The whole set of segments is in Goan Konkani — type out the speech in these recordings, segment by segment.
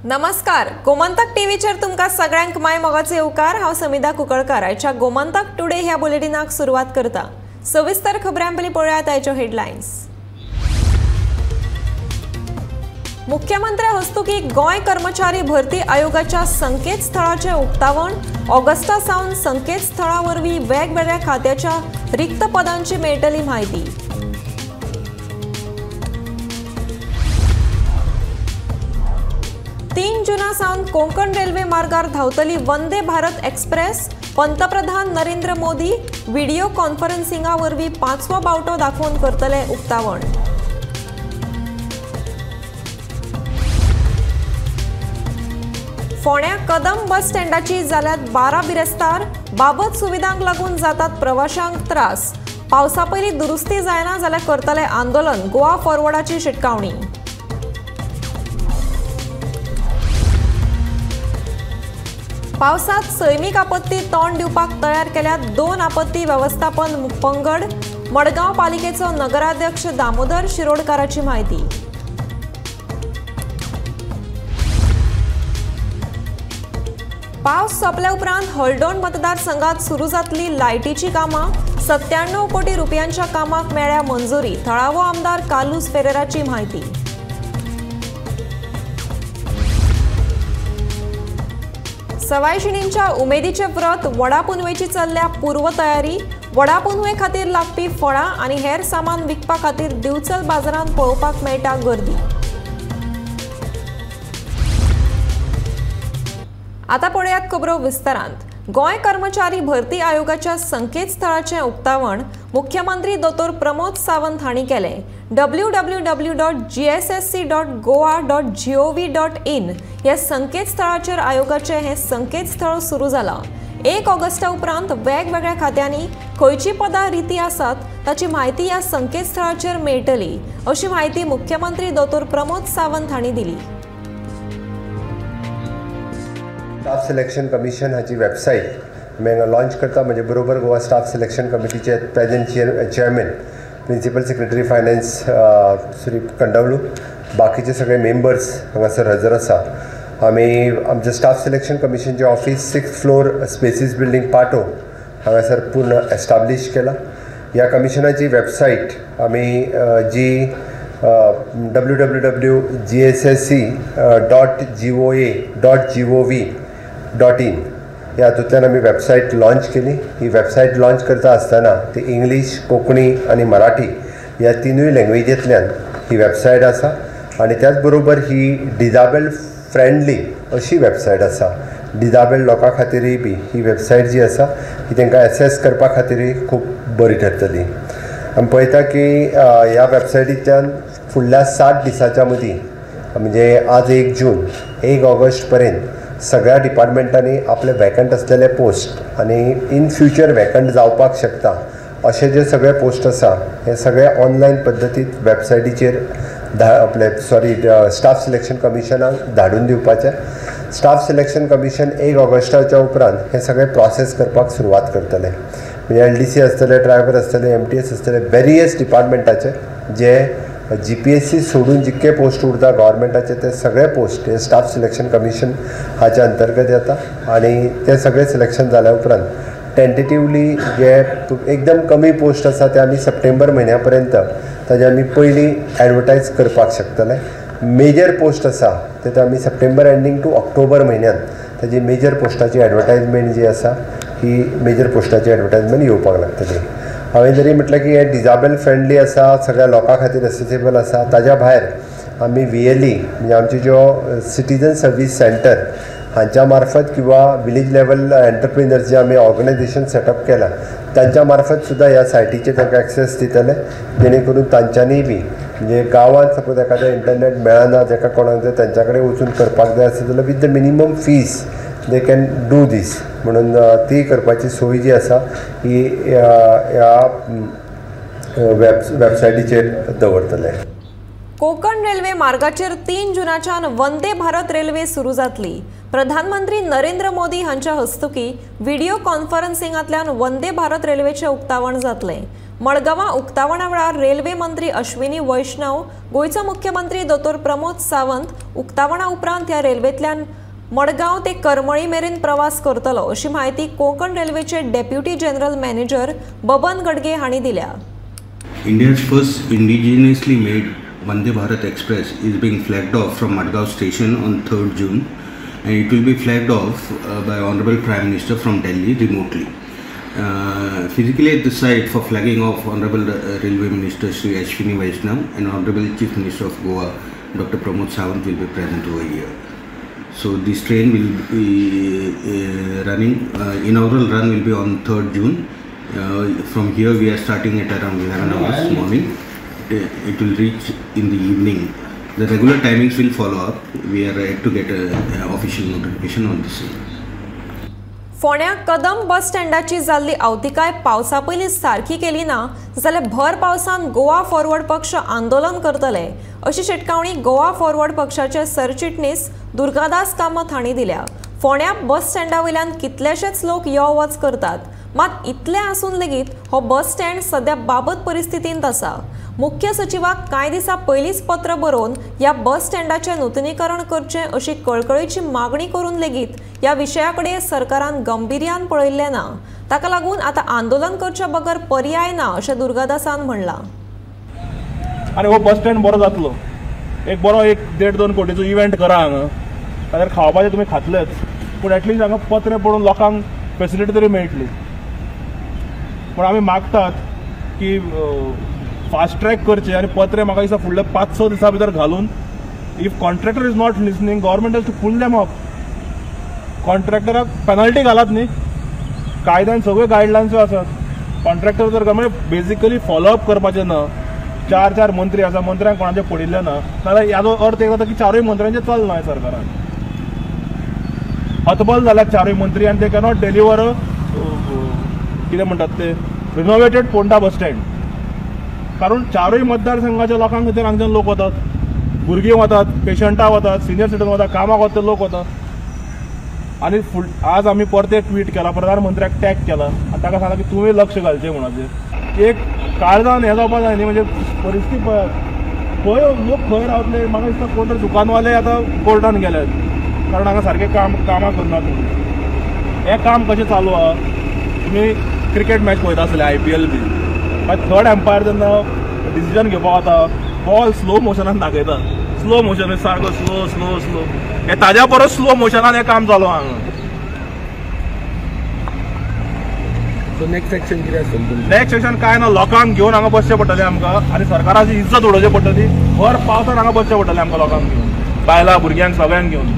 नमस्कार, गोमंतक टीव्हीचेर तुमकां सगळ्यांक my मोगाचो येवकार। हांव समिधा कुंकळकार आयच्या गोमंतक टुडे ह्या बुलेटिनाक सुरवात करता। सविस्तर खबरां पयलीं पळयात आयच्यो हेडलायन्स। मुख्यमंत्र्या हस्तुकी गोंय कर्मचारी भरती आयोगाच्या संकेतस्थळाचें उक्तावण। ऑगस्टा सावन संकेतस्थळा वरवीं वेगवेगळ्या खात्याच्या रिक्त पदांची मेळटली म्हायती। तीन जुना सावन कोंकण रेल्वे मार्गार धांवतली वंदे भारत एक्सप्रेस। पंतप्रधान नरेंद्र मोदी व्हिडिओ कॉन्फरन्सिंगा वरवीं पांचवो बावटो दाखोवन करतले उक्तावण। फोंड्या कदम बस स्टँडाची जाल्यात 12 बिरेस्तार। बाबत सुविधांक लागून जातात प्रवाशांक त्रास। पावसा पयलीं दुरुस्ती जायना जाल्यार करतले आंदोलन। गोवा फॉरवर्डाची शिटकावणी। पावसात सैमीक आपत्ती तोंड दिवपाक तयार केल्यात 2 आपत्ती वेवस्थापन पंगड। मडगांव पालिकेचो नगराध्यक्ष दामोदर शिरोडकाराची म्हायती। पावस सोंपल्या उपरांत हळदोण मतदारसंघात सुरू जातली लायटीची कामां। 97 कोटी रुपयांच्या कामाक मेळ्ळ्या मंजुरी। थळावो आमदार कार्लुस फेरेराची म्हायती। सवायशिणींच्या उमेदीचे व्रत वडा पुनवेची चल्ल्या पूर्वतयारी। वडा पुनवे खातीर लागपी फळां आनी हेर सामान विकपा खातीर दिवचल बाजारांत पळोवपाक मेळटा गर्दी। आतां पळयात खबरो विस्तारांत। गोंय कर्मचारी भरती आयोगाच्या संकेतस्थळाचें उक्तावण मुख्यमंत्री दोतोर प्रमोद सावंत हांणी केलें। www.gssc.goa.gov.in ह्या संकेतस्थळाचेर आयोगाचें हें संकेतस्थळ सुरू जालां। 1 ऑगस्टा उपरांत वेगवेगळ्या खात्यांनी खंयची पदां रिती आसात ताची म्हायती ह्या संकेतस्थळाचेर मेळटली अशी म्हायती मुख्यमंत्री दोतोर प्रमोद सावंत हांणी दिली। स्टाफ सिलेक्शन कमिशन हाची वेबसायट आमी हांगा लॉन्च करता। म्हजे बरोबर गोवा स्टाफ सिलेक्शन कमिटीचे present chairman principal secretary finance Shri Kandavlu, बाकीचे सगळे मेंबर्स हांगासर हजर आसा। आमी आमचे स्टाफ सिलेक्शन कमिशनचे office 6th floor spaces building Patto हांगासर पूर्ण एस्टाब्लीश केला। ह्या कमिशनाची वेबसायट आमी जी www.gssc.goa.gov.in ह्या हातूंतल्यान आमी वेबसायट लॉन्च केली। ही वेबसायट लॉन्च करता आसतना ती इंग्लीश, कोंकणी आनी मराठी ह्या तिनूय लँग्वेजींतल्यान ही वेबसायट आसा आनी त्याच बरोबर ही डिजाबल फ्रेंडली अशी वेबसायट आसा। डिजाबल लोकां खातीरय बी ही वेबसायट जी आसा ही तांकां एसेस करपा खातीरय खूब बरी ठरतली। आमी पळयता की ह्या वेबसायटींतल्यान फुडल्या 60 दिसाच्या मदीं म्हणजे आज 1 जून 1 ऑगस्ट पर्यंत सगळ्या डिपार्टमेंटांनी आपले वेकंट आसलेले पोस्ट आनी इन फ्युचर वेकंट जावपाक शकता अशे जे सगळे पोस्ट आसा हे सगळे ऑनलायन पद्दतीत वेबसायटीचेर आपले स्टाफ सिलेक्शन कमिशनाक धाडून दिवपाचें। स्टाफ सिलेक्शन कमिशन 1 ऑगस्टाच्या उपरांत हे सगळे प्रोसेस करपाक सुरवात करतले। म्हणजे LDC आसतले, ड्रायव्हर आसतले, MTS आसतले, वेरियस डिपार्टमेंटाचे जे GPSC सोडून जितके पोस्ट उरता गव्हर्मेंटाचे ते सगळे पोस्ट हे स्टाफ सिलेक्शन कमिशन हाच्या अंतर्गत येता आनी ते सगळे सिलेक्शन जाल्या उपरांत टेंटेटिवली जे एकदम कमी पोस्ट आसा ते आमी सप्टेंबर म्हयन्या पर्यंत ताजे आमी पयलीं एडवर्टायज करपाक शकतले। मेजर पोस्ट आसा ते आमी सप्टेंबर एंडींग टू ऑक्टोबर म्हयन्यान ताजी मेजर पोस्टाची एडवर्टायजमेंट जी आसा ही मेजर पोस्टाची एडवर्टायजमेंट येवपाक लागतली। हांवें जरी म्हटलें की हें डिजाबल फ्रेंडली आसा, सगळ्या लोकां खातीर एसेसेबल आसा, ताज्या भायर आमी VLE म्हणजे आमच्यो ज्यो सिटीजन सर्वीस सेंटर हांच्या मार्फत किंवा विलेज लेवल एंटरप्रिनर्स जे आमी ऑर्गनायझेशन सेटअप केलां तांच्या मार्फत सुद्दां ह्या सायटीचेर तांकां एक्सेस दितले, जेणे करून तांच्यांनी बी म्हणजे गांवांत सपोज एखादें इंटरनेट मेळना जाका कोणाक जाय तांच्या कडेन वचून करपाक जाय आसत जाल्यार with the minimum fees they can do this म्हणून ती करपाची सोय जी आसा ही ह्या वेबसायटीचेर दवरतले। कोकण रेल्वे मार्गाचेर 3 जुनाच्यान वंदे भारत रेल्वे सुरू जातली। प्रधानमंत्री नरेंद्र मोदी हांच्या हस्तुकी व्हिडिओ कॉन्फरन्सिंगांतल्यान वंदे भारत रेल्वेचें उक्तावण जातलें। मडगांवां उक्तावणा वेळार रेल्वे मंत्री अश्विनी वैष्णव, गोंयचो मुख्यमंत्री दोतोर प्रमोद सावंत उक्तावणा उपरांत ह्या रेल्वेंतल्यान मडगांव ते करमळी मेरेन प्रवास करतलो अशी म्हायती कोंकण रेल्वेचे deputy general manager Baban Gadge हांणी दिल्या. India's first indigenously made Vande Bharat Express is being flagged off from Madgaon station on 3rd June, and it will be flagged off by Honorable Prime Minister from Delhi remotely. Physically at the site for flagging off Honorable Railway Minister Shri Ashwini Vaishnav and Honorable Chief Minister of Goa Dr. Pramod Sawant will be present over here. So this train will be running, inaugural run will be on 3rd June. From here we are starting at around 11 hours morning. It will reach in the evening. The regular timings will follow up. We are yet to get an official notification on this. फोंड्या कदम बस स्टँडाची जाल्ली आवतिकाय पावसा पयलीं सारकी केली ना जाल्यार भर पावसान गोवा फॉरवर्ड पक्ष आंदोलन करतले अशी शिटकावणी गोवा फॉरवर्ड पक्षाचे सरचिटणीस दुर्गादास कामत हांणी दिल्या. फोंड्या बस स्टँडा वयल्यान कितलेशेच लोक यो वच करतात, मात इतलें आसून लेगीत हो बस स्टँड सद्या बाबत परिस्थितींत आसा. मुख्य सचिवाक कांय दिसां पयलींच पत्र बरोवन ह्या बस स्टँडाचें नुतनीकरण करचें अशी कळकळीची मागणी करून लेगीत ह्या विशया कडेन सरकारान गंभीर्यान पळयल्लें ना. ताका लागून आतां आंदोलन करचे बगर पर्याय ना अशें दुर्गादासान म्हणलां. आनी हो बस स्टँड बरो जातलो, एक बरो एक 1.5-2 कोटीचो इव्हेंट करा हांगा, ताचेर खावपाचें तुमी खातलेच, पूण एटलिस्ट हांगा पत्रे पडून लोकांक फेसिलिटी तरी मेळटली. पूण आमी मागतात की फास्ट ट्रॅक करचे आनी पत्रे म्हाका दिसता फुडल्या 5-6 दिसां भितर घालून, if contractor is not listening government has to pull them up. कॉन्ट्रॅक्टराक penalty घालात न्ही, कायद्यान सगळ्यो गायडलायन्सूय आसात. कॉन्ट्रॅक्टर जर म्हणजे बेजिकली फॉलोअप करपाचें ना, 4-4 मंत्री आसा, मंत्र्यांक कोणाचें पडिल्लें ना, जाल्यार हाजो अर्थ एक जाता की 4 मंत्र्यांचें चलना हें सरकारान. हतबल जाल्यार 4 मंत्री आनी ते कॅनॉट डिलिव्हर कितें म्हणटात ते रिनोवेटेड पोंडा बस स्टँड. कारण 4 मतदारसंघाच्या लोकांक खातीर हांगच्यान लोक वतात, भुरगीं वतात, पेशंटां वतात, सिनियर सिटीजन वतात, कामाक वता ते लोक वतात. आनी आज आमी परते ट्वीट केला, प्रधानमंत्र्याक टॅग केला आनी ताका सांगला की तुवें लक्ष घालचें म्हणून. एक काळजान हें जावपाक जाय न्ही, म्हणजे परिस्थिती पळयात खंय लोक खंय रावतले. म्हाका दिसता कोण तरी दुकानवाले आतां कोर्टान गेल्यात, कारण हांगा सारकें कामां करनात. हें काम कशें चालू आहा, तुमी क्रिकेट मॅच पळयता आसले IPL बी, मागीर थर्ड एम्पायर जेन्ना डिसिजन घेवपाक वता बॉल स्लो मोशनान दाखयता, स्लो मोशन सारको स्लो स्लो स्लो, हे ताज्या परस स्लो मोशनान हें काम चालू हांगा. नेक्स्ट एक्शन कितें आसतलें? नेक्स्ट एक्शन कांय ना, लोकांक घेवन हांगा बसचें पडटलें आमकां आनी सरकाराची इज्जत उडोवची पडटली. भर पावसान हांगा बसचें पडटलें आमकां, लोकांक घेवन, बायलां भुरग्यांक सगळ्यांक घेवन.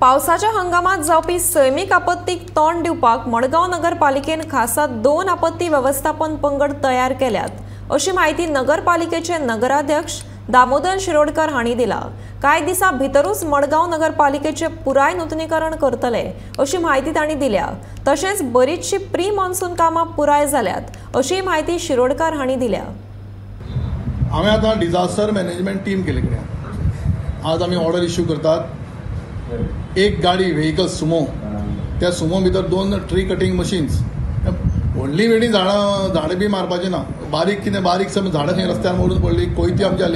पावसाच्या हंगामात जावपी सैमीक आपत्तीक तोंड दिवपाक मडगांव नगरपालिकेन खासा 2 आपत्ती वेवस्थापन पंगड तयार केल्यात अशी म्हायती नगरपालिकेचे नगराध्यक्ष दामोदर शिरोडकर हांणी दिला. कांय दिसां भितरूच मडगांव नगरपालिकेचे पुराय नुतनीकरण करतले अशी म्हायती तांणी दिल्या. तशेंच बरीचशी प्री मॉन्सून कामां पुराय जाल्यात अशी म्हायती शिरोडकर हांणी दिल्या. आमी आतां डिझास्टर मॅनेजमेंट टीम केले कडेन आज आमी ऑर्डर इश्यू करतात. एक गाडी व्हेकल सुमो, त्या सुमो भितर 2 ट्री कटिंग मशीन्स, व्हडली व्हडली झाडां बी मारपाचें ना, बारीक कितें बारीक समज झाडां खंय रस्त्यार मोडून पडली कोयती आमच्या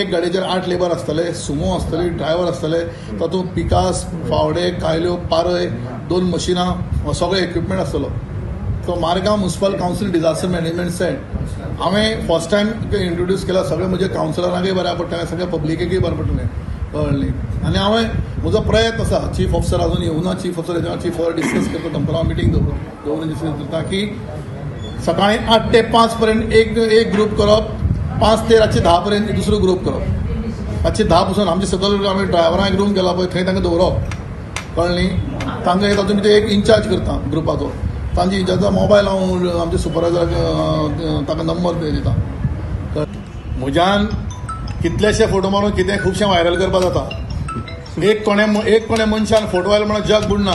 एक गाडयेचेर 8 लेबर आसतले, सुमो आसतली, ड्रायव्हर आसतले, तातूंत पिकास, फावडे, कायल्यो, पारय, 2 मशिनां, सगळें इक्विपमेंट आसतलो. So Margao municipal council disaster management cell हांवें फर्स्ट टायम इंट्रोड्यूस केला. सगळे म्हजे कावन्सिलरांकय बऱ्याक पडटलें, सगळ्या पब्लिकेकय बरें पडटलें, कळ्ळें. आनी हांवें म्हजो प्रयत्न आसा, चीफ ऑफिसर अजून येवना, चीफ ऑफिसर येतना चीफ ऑफिसर डिस्कस करता, दनपरां मिटींग दवरून डिस्कस करता की सकाळी 8 ते 5 पर्यंत एक ग्रूप करप, 5 ते रातचे 10 पर्यंत दुसरो ग्रूप करप. रातचे 10 पसून आमचे सकयल आमी ड्रायव्हरांक एक रूम केला पळय, थंय तांकां दवरप, कळ्ळें न्ही. तांकां तातूंत भितर एक इन्चार्ज करता ग्रुपाचो, तांचे इन्चार्जाचो मोबायल हांव आमच्या सुपरवायजराक ताका नंबर दिता. म्हज्यान कितलेशे फोटो मारून कितें खुबशें व्हायरल करपाक जाता. एक कोणे मनशान फोटो व्हायरल म्हणून जग बुडना.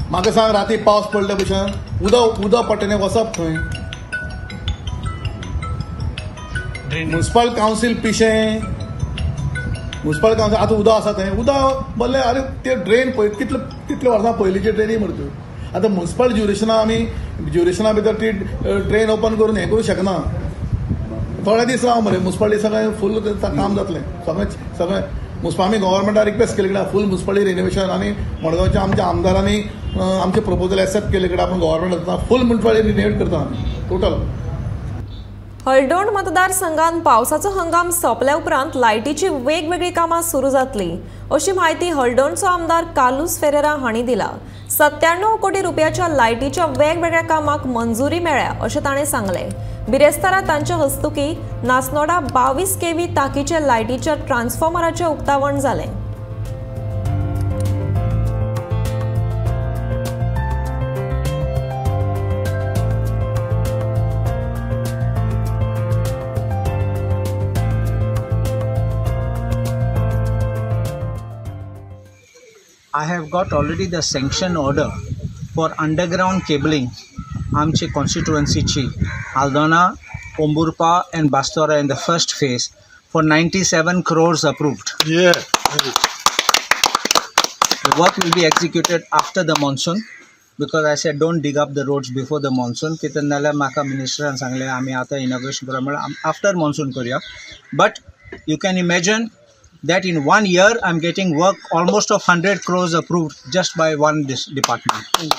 म्हाका सांग, राती पावस पडले भशेन उदक पडटा न्ही, वचप खंय? म्युनिसिपल कावन्सील पिशें, म्युनिसिपल कावन्सील आतां उदक आसा थंय, उदक बल्ले. आरे ते ड्रेन पळय कितले कितले वर्सां पयलींचे ड्रेनी मरे त्यो. आतां मुन्सिपल ज्युरिशना आमी ज्युरिशना भितर ती ट्रेन ओपन करून हें करूं शकना. थोडे दीस राव मरे, मुन्सिपालिटी सगळें फूल काम जातलें. सगळें सगळें मुन्सिपल आमी गव्हर्मेंटाक रिक्वेस्ट केले कडेन फूल मुन्सिपालिटी रिनोवेशन आनी मडगांवच्या आमच्या आमदारांनी आमचे प्रपोजल एक्सेप्ट केले कडेन आपूण गव्हर्मेंट जाता फूल मुन्सिपालिटी रिनोवेट करता आमी टोटल. हळदोण मतदारसंघात पावसाचो हंगाम सोंपल्या उपरांत लायटीची वेगवेगळी कामां सुरू जातली अशी म्हायती हळदोणचो आमदार कार्लुस फेरेरा हांणी दिला. 97 कोटी रुपयाच्या लायटीच्या वेगवेगळ्या कामाक मंजुरी मेळ्ळ्या अशें ताणें सांगलें. बिरेस्तारा तांच्या हस्तुकी नासनोडा 22 केव्ही ताकीच्या लायटीच्या ट्रान्सफॉर्मराचें उक्तावण जालें. I have got already the sanction order for underground cabling आमचे constituency Aldona, Pomburpa and Bastora in the first phase for 97 crores approved. Yeah. The work will be executed after the monsoon because I said don't dig up the roads before the monsoon. कितें नाल्यार म्हाका मिनिस्टरान सांगलें आमी आतां इनॉग्रेशन करूया म्हळ्यार आफ्टर मॉन्सून करूया. But you can imagine that in 1 year I am getting work almost of 100 crores approved just by one department.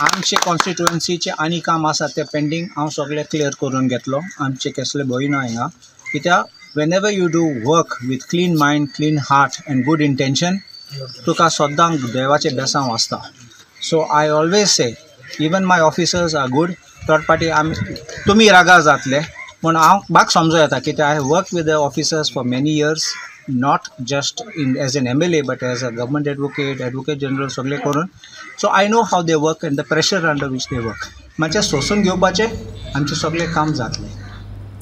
आमचे कॉन्स्टिट्युएन्सीचे आनी काम आसा ते पेंडींग हांव सगळें क्लियर करून घेतलो. आमचे कसले भंय ना हिंगा, कित्याक whenever you do work with clean mind, clean heart and good intention तुका सद्दां देवाचें बेसांव आसता. So I always say even my officers are good. Third party आमी तुमी रागार जातले पूण हांव म्हाका समजो येता कित्याक I have work with the officers for many years, not just in as an MLA but as a government advocate, advocate general सगळें करून. So I know how they work and the pressure under which they work. मातशें सोंसून घेवपाचें, आमचें सगळें काम जातलें.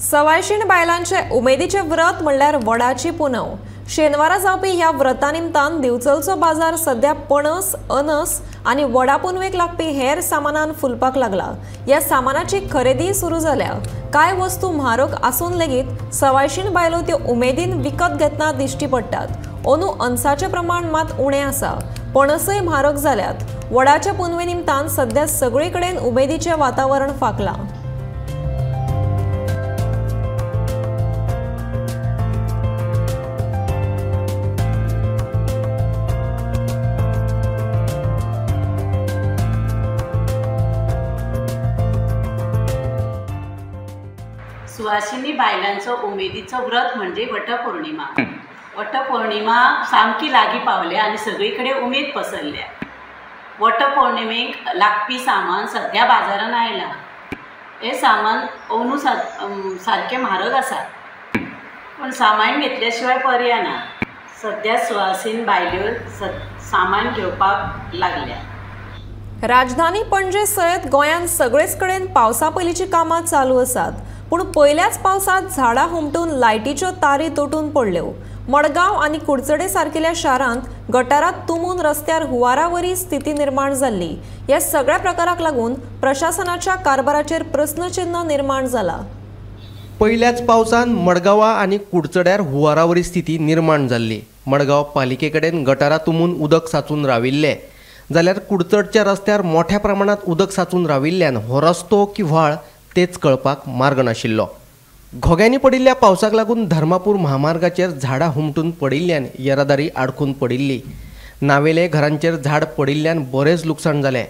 सवायशीण बायलांचे उमेदीचें व्रत म्हणल्यार वडाची पुनव. शेनवारा जावपी ह्या व्रता निमतान दिवचलचो बाजार सध्या पणस, अनस आनी वडा पुनवेक लागपी हेर सामानान फुलपाक लागला. ह्या सामानाची खरेदी सुरू जाल्या. कांय वस्तू म्हारग आसून लेगीत सवायशीण बायलो त्यो उमेदीन विकत घेतना दिश्टी पडटात. अंदू अनसाचें प्रमाण मात उणें आसा. पणसय म्हारग जाल्यात. वडाच्या पुनवे निमतान सध्या सगळे कडेन उमेदीचें वातावरण फांकलां. सुवासिनी बायलांचो उमेदीचो व्रत म्हणजे वटपौर्णिमा. वटपौर्णिमा सामकी लागीं पावल्या आनी सगळी कडेन उमेद पसरल्या. वटपौर्णिमेक लागपी सामान सद्या बाजारान आयलां. हें सामान अंदू सारकें म्हारग आसा, पूण सामान घेतल्या शिवाय पर्याय ना. सद्या सुवासीन बायल्यो सामान घेवपाक लागल्या. राजधानी पणजे सयत गोंयांत सगळेच कडेन पावसा पयलींची कामां चालू आसात. पूण पयल्याच पावसांत झाडां हुमटून लायटीच्यो तारी तुटून पडल्यो. मडगांव आनी कुडचडे सारकिल्या शारांत गटारात तुंबून रस्त्यार हुवारावरी स्थिती निर्माण जाल्ली. ह्या सगळ्या प्रकाराक लागून प्रशासनाच्या कारभाराचेर प्रस्नचिन्ह निर्माण जाला. पयल्याच पावसान मडगांवा आनी कुडचड्यार हुवारावरी स्थिती निर्माण जाल्ली. मडगांव पालिके कडेन गटारां तुंबून उदक साचून राविल्लें, जाल्यार कुडचडच्या रस्त्यार मोठ्या प्रमाणात उदक साचून राविल्ल्यान हो रस्तो की व्हाळ तेच कळपाक मार्ग नाशिल्लो. घोग्यांनी पडिल्ल्या पावसाक लागून धर्मापूर म्हामार्गाचेर झाडां हुमटून पडिल्ल्यान येरादारी आडखून पडिल्ली. नावेले घरांचेर झाड पडिल्ल्यान बरेंच लुकसाण जालें.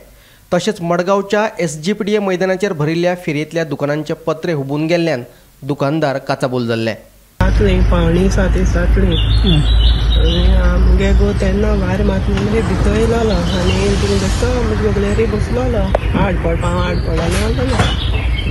तशेंच मडगांवच्या SGPDA मैदानाचेर भरिल्ल्या फेरयेंतल्या दुकानांचे पत्रे हुबून गेल्ल्यान दुकानदार काचाबूल जाल्ले. पावणी 7 जातली आमगे गो तेन्ना वार मात भितर येयलो आनी बेश्टो गोगलेरी बसलोलो. 8 पडपा 8 पडलो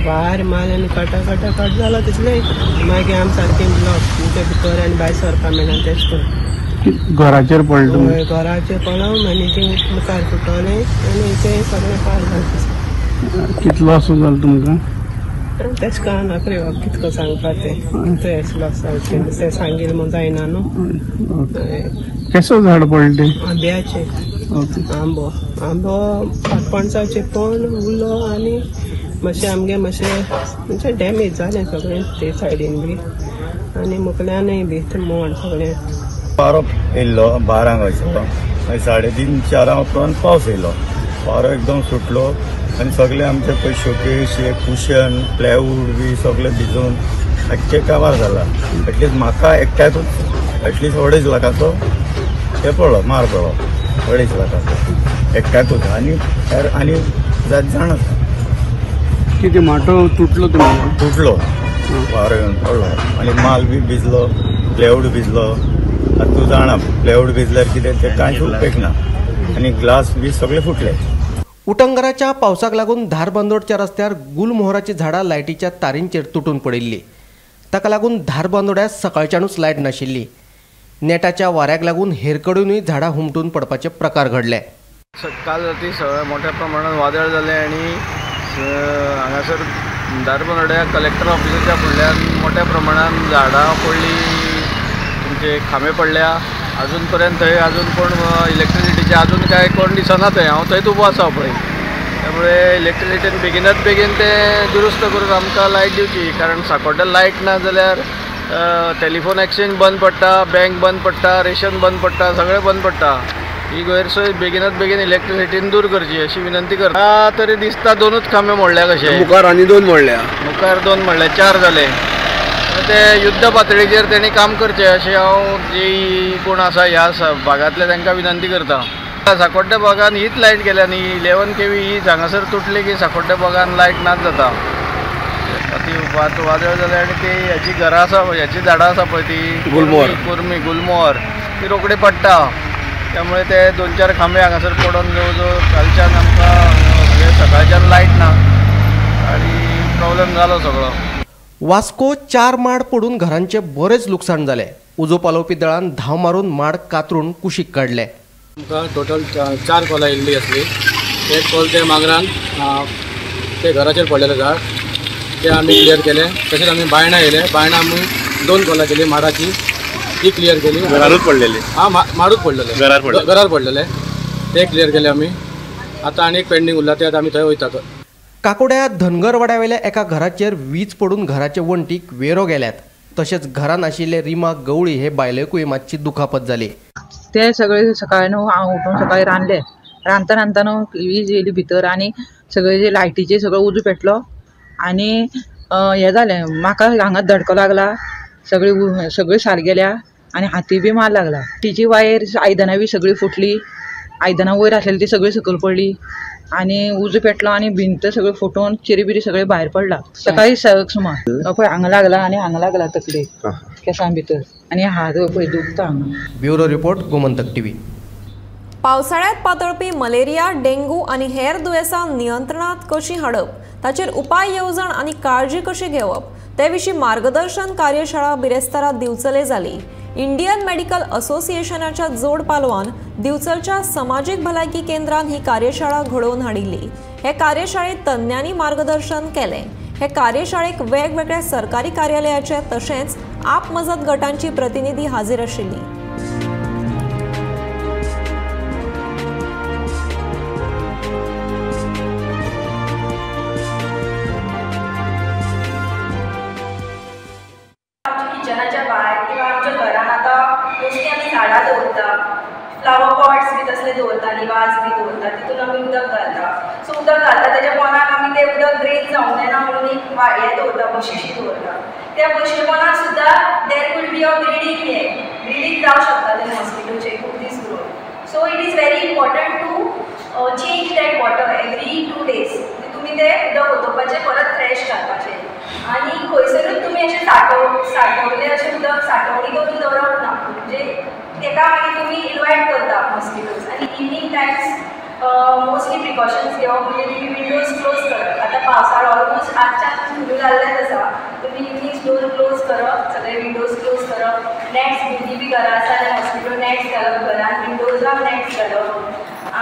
वार माल आनी कटा कटा कट जालो तितलें. मागीर आमी सारकें ब्लॉक तुमच्या भितर आनी भायर सरपा मेळना तेश करून घराचेर पडलो. घराचेर पडलो आनी तें मुखार फुटलें आनी तें सगळें पार जालें. कितलो असो जालो तुमकां? तेश कळना रे बाब कितको सांगपा तें तें लॉस जावचें तें सांगील म्हूण जायना न्हू. केसो झाड पडलें तें? आंब्याचें. आंबो आंबो पणसाचें पण उरलो आनी मातशें आमगे मातशें म्हणजे डॅमेज जालें सगळें ते सायडीन बी आनी मुकल्यानूय बी तें मोड सगळें. वारो येयल्लो 12 वयसो मागीर 3:30-4 उपरांत पावस येयलो, वारो एकदम सुटलो आनी सगळे आमचे पळय शोकेश, कुशन, प्लायवूड बी सगळे भिजून आख्खे काबार जाला. एटलिस्ट म्हाका एकट्याकूच एटलिस्ट 2.5 लाखाचो हे पडलो, मार पडलो 2.5 लाखाचो एकट्याकूच. आनी हेर आनी जात जाण आसा. कितें माटो तुटलो? तुमकां तुटलो, वारो येवन पडलो आनी माल बी भिजलो, प्लायवूड भिजलो. आतां तूं जाणा प्लायवूड भिजल्यार कितें तें कांयच उपेग ना आनी ग्लास बी सगळे फुटले. उटंगराच्या पावसाक लागून धारबांदोडच्या रस्त्यार गुलमोहराची झाडां लायटीच्या तारींचेर तुटून पडिल्ली. ताका लागून धारबांदोड्यात सकाळच्यानूच लायट नाशिल्ली. नेटाच्या वाऱ्याक लागून हेर कडेनूय झाडां हुमटून पडपाचे प्रकार घडले. काल राती सगळ्या मोठ्या प्रमाणात वादळ जालें आनी हांगासर धारबांदोड्या कलेक्टर ऑफिसाच्या फुडल्यान मोठ्या प्रमाणात झाडां पडली, तुमचे खांबे पडल्या. अजून पर्यंत थंय अजून कोण इलेक्ट्रिसिटीचे अजून काय कोण दिसना थंय. हांव थंयच उबो आसा पळय. त्यामुळे इलेक्ट्रिसिटीन बेगिनात बेगीन ते दुरुस्त करून आमकां लायट दिवची, कारण साकोड्डा लायट ना जाल्यार टेलिफोन एक्सचेंज बंद पडटा, बँक बंद पडटा, रेशन बंद पडटा, सगळें बंद पडटा. ही गैरसोय बेगिनात बेगीन इलेक्ट्रिसिटीन दूर करची अशी विनंती करता. तरी दिसता 2 खांबे मोडल्या कशे, मुखार आनी 2 मोडल्या, मुखार 2 मोडल्या, 4 जाले. ते युद्ध पातळीचेर तेणी काम करचें अशें हांव जी कोण आसा ह्या भागांतले तांकां विनंती करता. साकोड्डे भागान हीच लायट गेल्या न्ही, 11 kV हीच हांगासर तुटली की साकोड्डे भागान लायट नाच जाता. ती वादळ जालें आनी ती हेची घरां आसा, हेची झाडां आसा पळय ती गुलमोहर, कुर्मी गुलमोहर, ती रोखडी पडटा. त्यामुळे ते 2-4 खांबे हांगासर पडून जवळ जवळ कालच्यान आमकां सकाळच्यान लायट ना आनी प्रॉब्लेम जालो सगळो. वास्को 4 माड पडून घरांचे बरेच लुकसाण जालें. उजो पालोवपी दळान धांव मारून माड कातरून कुशीक काडले. आमकां टोटल 4 कॉलां येयल्ली आसली. एक कॉल ते मांगरान ते घराचेर पडलेलें झाड ते आमी क्लियर केलें. तशेंच आमी बायणां येयले, बायणां आमी 2 कॉलां केली माडाची, ती क्लियर केली. घरारूच पडलेली? हां, माडूच पडलेले, घरार पडलेले ते क्लियर केले आमी. आतां आनी एक पेंडींग उरला ते आतां आमी थंय वयता. काकोड्या धनगरवाड्यावेल्या एका घराचेर वीज पडून घराचे वण्टीक वेरो गेल्यात. तशेंच घरान आशिल्ले रिमा गवळी हे बायलेकूय मातशी दुखापत जाली. ते सगळे सकाळी न्हू हांव उठून सकाळी रांदले, रांदता रांदता न्हू वीज येयली भितर आनी सगळे जे लायटीचे सगळो उजो पेटलो आनी हें जालें. म्हाका हांगा धडको लागला, सगळी सगळी सार गेल्या आनी हाती बी मार लागला. तिची वायर आयदनां बी सगळी फुटली, आयदनां वयर आसलेली ती सगळी सकयल पडली आनी उजो पेटलो आनी भिंत सगळी फुटून चिरी बिरी सगळे भायर पडला. सकाळी 6 सुमार पळय हांगा लागला आनी हांगा लागला तकलेक केंसां भितर आनी हात पळय दुखता हांगा. Bureau report, Gomantak TV. पावसाळ्यात पातळपी मलेरिया, डेंग्यू आनी हेर दुयेंसां नियंत्रणांत कशी हाडप, ताचेर उपाय येवजण आनी काळजी कशी घेवप ते विशीं मार्गदर्शन कार्यशाळा बिरेस्तारा दिवचले जाली. इंडियन मेडिकल असोसिएशनाच्या जोड पालवान दिवचलच्या समाजीक भलायकी केंद्रान ही कार्यशाळा घडोवन हाडिल्ली. हे कार्यशाळेत तज्ञांनी मार्गदर्शन केलें. हे कार्यशाळेक वेगवेगळ्या सरकारी कार्यालयाचे तशेंच आप मजत गटांची प्रतिनिधी हाजीर आशिल्ली. फ्लावर पॉट्स बी तसले दवरता न्ही, वाज बी दवरता, तितून आमी उदक घालता. सो उदक घालता तेज्या पोनाक आमी तें उदक ड्रेन जावंक जायना म्हणून एक हें दवरता, बशिशी दवरता. त्या बशी पोनाक सुद्दां there could be a breeding, हें ब्रिडींग जावं शकता ते मॉस्किटोचे खूब दीस उरून. So it is very important to change that water every 2 days. तुमी तें उदक ओतोवपाचें, परत फ्रेश घालपाचें आनी खंयसरूच तुमी अशें साठवलें अशें उदक साठवणी करून दवरप ना, म्हणजे तेका मागीर तुमी इनवायट करता मॉस्किटोज. आनी इवनींग टायम्स मोस्टली प्रिकॉशन्स घेवप म्हणजे तुमी विंडोज क्लोज करप. आतां पावसाळो ऑलमोस्ट आजच्यान सुरू जाल्लेच आसा, तुमी इवनींग डोर क्लोज करप, सगळे विंडोज क्लोज करप, नॅट्स भुरगीं बी घरा आसा जाल्यार मॉस्किटो नॅट्स घालप, घरान विंडोजाक नॅट्स घालप.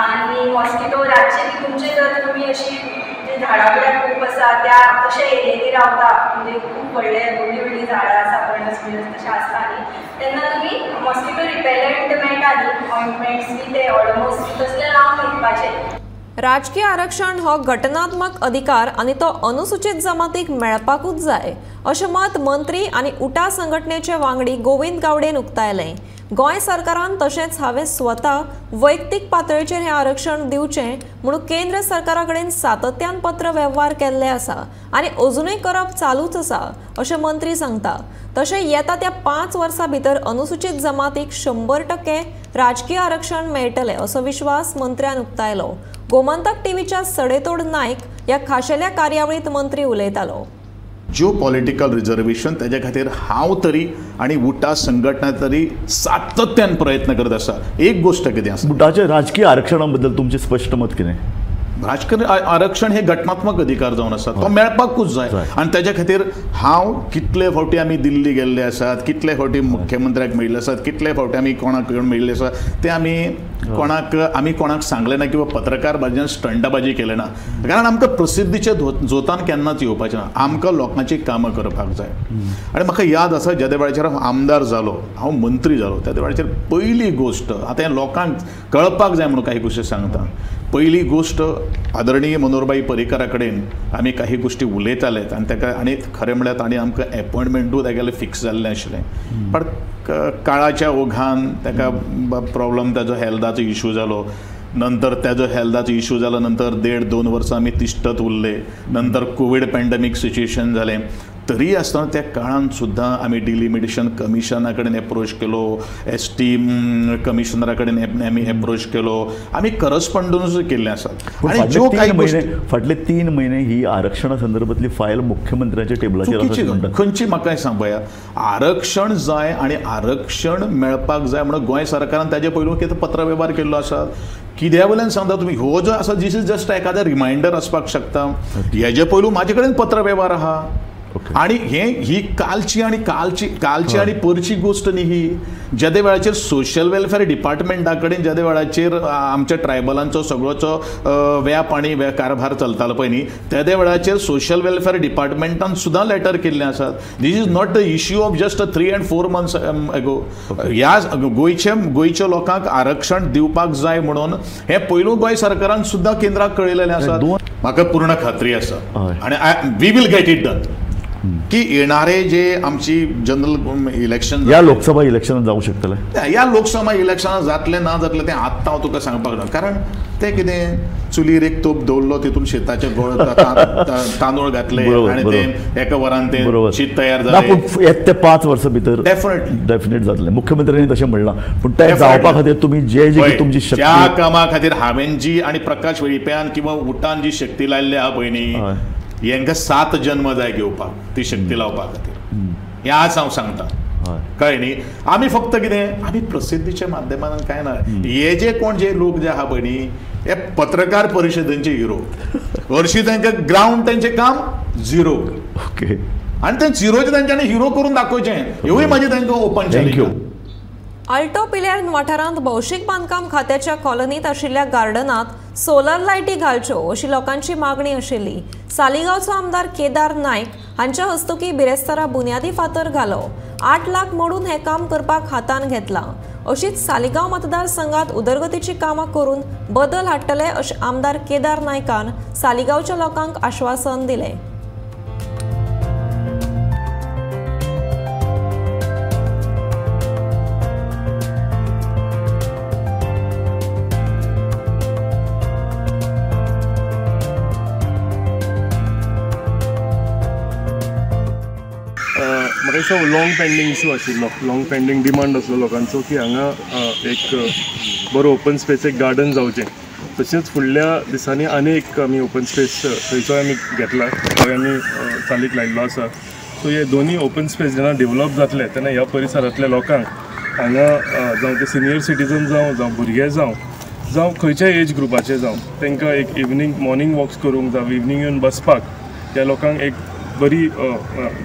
आनी मॉस्किटो रातचे बी तुमचे जर तुमी अशी झाडां बिडां खूब आसा त्या तशे एरियेनी रावता, म्हणजे खूब व्हडले व्हडलीं व्हडलीं झाडां आसा, पणस बिणस तशें आसता न्ही, तेन्ना तुमी मॉस्किटो रिपेलंट मेळटा न्ही, ऑयंटमेंट्स बी ते ऑडोमोस बी तसले लावन न्हिदपाचें. राजकीय आरक्षण हो घटनात्मक अधिकार आनी तो अनुसूचित जमातीक मेळपाकूच जाय अशें मत मंत्री आनी उटा संघटनेचे वांगडी गोविंद गावडेन उक्तायलें. गोंय सरकारान तशेंच हांवें स्वता वैयक्तीक पातळेचेर हें आरक्षण दिवचें म्हणून केंद्र सरकारा कडेन सातत्यान पत्र वेव्हार केल्ले आसा आनी अजुनूय करप चालूच आसा अशें मंत्री सांगता। तशें येता त्या 5 वर्सां भितर अनुसूचित जमातीक 100% राजकीय आरक्षण मेळटलें असो विश्वास मंत्र्यान उक्तायलो। गोमंतक टीव्हीच्या सडेतोड नायक ह्या खाशेल्या कार्यावळींत मंत्री उलयतालो। जिओ पॉलिटिकल रिजर्वेशन तेज्या खातीर हांव तरी आनी उटा संघटना तरी सातत्यान प्रयत्न करत आसा। एक गोश्ट कितें आसा, उटाचे राजकीय आरक्षणा बद्दल तुमचें स्पश्ट मत कितें? राजकीय आरक्षण हे घटनात्मक अधिकार जावन आसा, तो मेळपाकूच जाय आनी तेज्या खातीर हांव कितले फावटी आमी दिल्ली गेल्ले आसात, कितले फावटी मुख्यमंत्र्याक मेळिल्ले आसात, कितले फावटी आमी कोणाक मेळिल्ले आसात, ते आमी कोणाक सांगलें ना किंवा पत्रकार बाजीन स्टंटाबाजी केलें ना, कारण आमकां प्रसिद्धीच्या जोतान केन्नाच येवपाचें ना। आमकां लोकांची कामां करपाक जाय। आनी म्हाका याद आसा जेद्या वेळाचेर हांव आमदार जालो, हांव मंत्री जालो, त्या वेळाचेर पयली गोश्ट आतां हें लोकांक कळपाक जाय म्हणून काही गोश्टी सांगता। पयली गोश्ट आदरणीय मनोहरभाई पर्रीकरा कडेन आमी काही गोश्टी उलयताले आनी ताका आनी खरें म्हळ्यार तांणी आमकां एपॉयंटमेंटूय तागेलें फिक्स जाल्लें आशिल्लें, पण काळाच्या ओघान ताका प्रॉब्लम, ताजो हेल्थाचो इशू जालो, नंतर ताजो हेल्थाचो इशू जालो, नंतर 1.5-2 वर्सां आमी तिश्टत उरले, नंतर कोवीड पॅन्डेमीक सिच्युएशन जालें। तरी आसतना त्या काळान सुद्दां आमी डिलिमिटेशन कमिशना कडेन एप्रोच केलो, एस टी कमिशनरा कडेन आमी एप्रोच केलो, आमी करस्पॉन्डन्सूय केल्लें आसात। आनी ज्यो कांय फाटले 3 म्हयने ही आरक्षणा संदर्भातली फायल मुख्यमंत्र्याच्या टेबलाचेर आसा। खंयची म्हाका सांग पळया, आरक्षण जाय आनी आरक्षण मेळपाक जाय म्हणून गोंय सरकारान ताजे पयलू कितें पत्रवेव्हार केल्लो आसा। कित्या वयल्यान सांगता तुमी, हो जो आसा दीस is just एखादें रिमायंडर आसपाक शकता। हेजे पयलू म्हाजे कडेन पत्रवेव्हार आहा आनी हे ही कालची आनी कालची कालची आनी परची गोश्ट न्ही ही। जेदे वेळाचेर सोशल वेलफेअर डिपार्टमेंटा कडेन जेदे वेळाचेर आमच्या ट्रायबलांचो सगळोचो व्याप आनी कारभार चलतालो पळय न्ही, तेदे वेळाचेर सोशल वेलफेअर डिपार्टमेंटान सुद्दां लेटर केल्लें आसात। This is not the issue of just 3 and 4 months ago. ह्या गोंयच्या लोकांक आरक्षण दिवपाक जाय म्हणून हें पयलू गोंय सरकारान सुद्दां केंद्राक कळयलेलें आसा। म्हाका पूर्ण खात्री आसा आनी we will get it done की येणारे जे आमची जनरल इलेक्शन या लोकसभा इलेक्शन जावंक शकतले, या लोकसभा इलेक्शनां जातलें ना जातलें तें आत्तां हांव तुका सांगपाक ना, कारण तें कितें चुलीर एक तोप दवरलो, तितून शेताचे गोळ तांदूळ घातले आनी तें एका वरान तें शीत तयार जालें। पूण येत ते 5 वर्सां भितर डेफिनेट जातलें, मुख्यमंत्र्यांनी तशें म्हणलां। पूण तें जावपा खातीर तुमी जे जे तुमची शक्ती ज्या कामा खातीर हांवें जी आनी प्रकाश वेळीप्यान किंवा उटान जी शक्ती लायल्ली आहा पळय न्ही, हेंका 7 जन्म जाय घेवपाक ती शक्ती लावपा खातीर, हें आज हांव सांगता। कळ्ळें न्ही, आमी फक्त कितें आमी प्रसिद्धीच्या माध्यमांतल्यान कांय ना। हे जे कोण जे लोक जे आहा पळय न्ही, हे पत्रकार परिशदेंचे हिरो, हरशीं तांकां ग्रावंड तेंचें काम झिरो, ओके, आनी ते झिरोचे तांच्यांनी हिरो करून दाखोवचें, हेवूय म्हाजें तांकां ओपन thank you. Alto पिलेर्न वाठारांत भौशीक बांदकाम खात्याच्या कॉलनीत आशिल्ल्या गार्डनात सोलर लायटी घालच्यो अशी लोकांची मागणी आशिल्ली। सालिगांवचो आमदार केदार नायक हांच्या हस्तुकी बिरेस्तारा बुन्यादी फातर घालो। 8 लाख मोडून हें काम करपाक हातान घेतलां। अशीच सालिगांव मतदारसंघात उदरगतीची कामां करून बदल हाडटले अशें आमदार केदार नायकान सालिगांवच्या लोकांक आश्वासन दिलें। म्हाका दिसता लाँग पेंडींग इशू आशिल्लो, लाँग पेंडींग डिमांड आसलो लोकांचो की हांगा एक बरो ओपन स्पेस एक गार्डन जावचें। तशेंच फुडल्या दिसांनी आनी एक आमी ओपन स्पेस थंयचोय आमी घेतला, थंय आमी चालीक लायिल्लो आसा। सो हे दोनूय ओपन स्पेस जेन्ना डेवलप जातले तेन्ना ह्या परिसरांतल्या लोकांक हांगा जावं ते सिनियर सिटीजन जावं, जावं भुरगे जावं, जावं खंयच्याय एज ग्रुपाचे जावं, तांकां एक इवनींग मॉर्निंग वॉक्स करूंक जावं इवनींग येवन बसपाक ह्या लोकांक एक बरी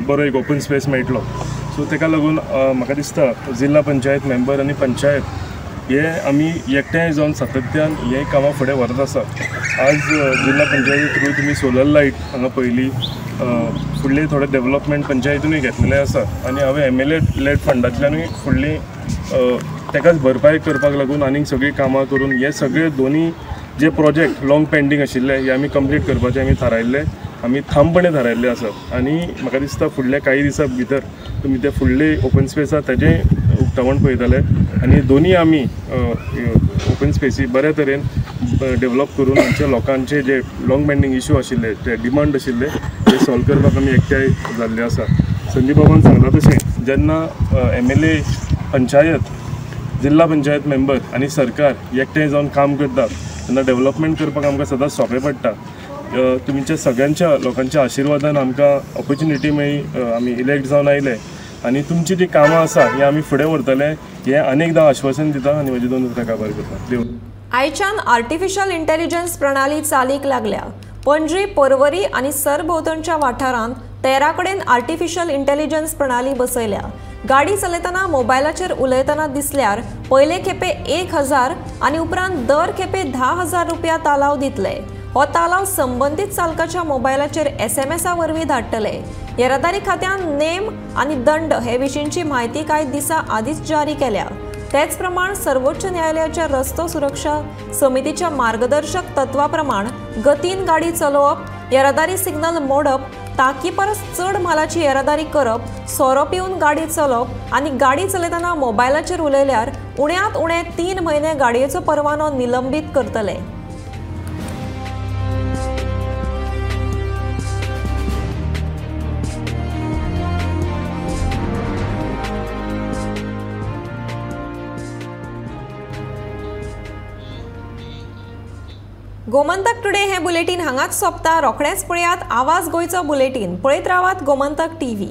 बरो एक ओपन स्पेस मेळटलो। सो ताका लागून म्हाका दिसता जिल्हा पंचायत मेंबर आनी पंचायत हे आमी एकठांय जावन सातत्यान हे कामां फुडें व्हरत आसा। आज जिल्हा पंचायती थ्रू तुमी सोलर लायट हांगा पळयली, फुडले थोडे डेवलपमेंट पंचायतीनूय घेतलेले आसा आनी हांवें MLA lead फंडांतल्यानूय फुडली ताकाच भरपाय करपाक लागून आनीक सगळीं कामां करून हे सगळे दोनी जे प्रोजेक्ट लाँग पेंडींग आशिल्ले हे आमी कंप्लीट करपाचे आमी थारायल्ले, आमी ठामपणे थारायल्ले आसा। आनी म्हाका दिसता फुडल्या कांय दिसां भितर तुमी ते फुडले ओपन स्पेस आसा ताजें उक्तावण पळयतले आनी दोनूय आमी ओपन स्पेसी बऱ्या तरेन डेव्हलप करून आमच्या लोकांचे जे लॉंग पेंडींग इशू आशिल्ले, ते डिमांड आशिल्ले ते सॉल्व करपाक आमी एकठांय जाल्ले आसा. संदीप बाबान सांगलां तशें जेन्ना MLA, panchayat, जिल्हा पंचायत मेंबर आनी सरकार एकठांय जावन काम करता तेन्ना डेव्हलपमेंट करपाक आमकां सदांच सोंपें पडटा. तुमच्या सगळ्यांच्या लोकांच्या आशिर्वादान आमकां ऑपॉर्च्युनिटी मेळ्ळी, आमी इलेक्ट जावन आयले आनी तुमची जी कामां आसा ही आमी फुडें व्हरतले हें अनेकदां आश्वासन दिता आनी म्हजी दोन उतरां काबार करता. देव. आयच्यान आर्टिफिशियल इंटेलिजन्स प्रणाली चालीक लागल्या. पणजी, पर्वरी आनी सरभोंवतणच्या वाठारांत 13 कडेन आर्टिफिशियल इंटेलिजन्स प्रणाली बसयल्या. गाडी चलयतना मोबायलाचेर उलयतना दिसल्यार पयले खेपे 1000 आनी उपरांत दर खेपे 10,000 रुपया तालाव दितले. हो तालाव संबंदीत चालकाच्या मोबायलाचेर SMS वरवीं धाडटले. येरादारी खात्यान नेम आनी दंड हे विशींची म्हायती कांय दिसां आदींच जारी केल्या. तेच प्रमाण सर्वोच्च न्यायालयाच्या रस्तो सुरक्षा समितीच्या मार्गदर्शक तत्वा प्रमाण गतीन गाडी चलोवप, येरादारी सिग्नल मोडप, ताकी परस चड म्हालाची येरादारी करप, सोरो पिवन गाडी चलोवप आनी गाडी चलयतना मोबायलाचेर उलयल्यार उण्यांत उणे 3 म्हयने गाडयेचो परवानो निलंबीत करतले. गोमंतक टुडे हे बुलेटीन हांगाच सोंपता. रोखडेंच पळयात आवाज गोंयचो बुलेटीन. पळयत रावात गोमंतक टीव्ही.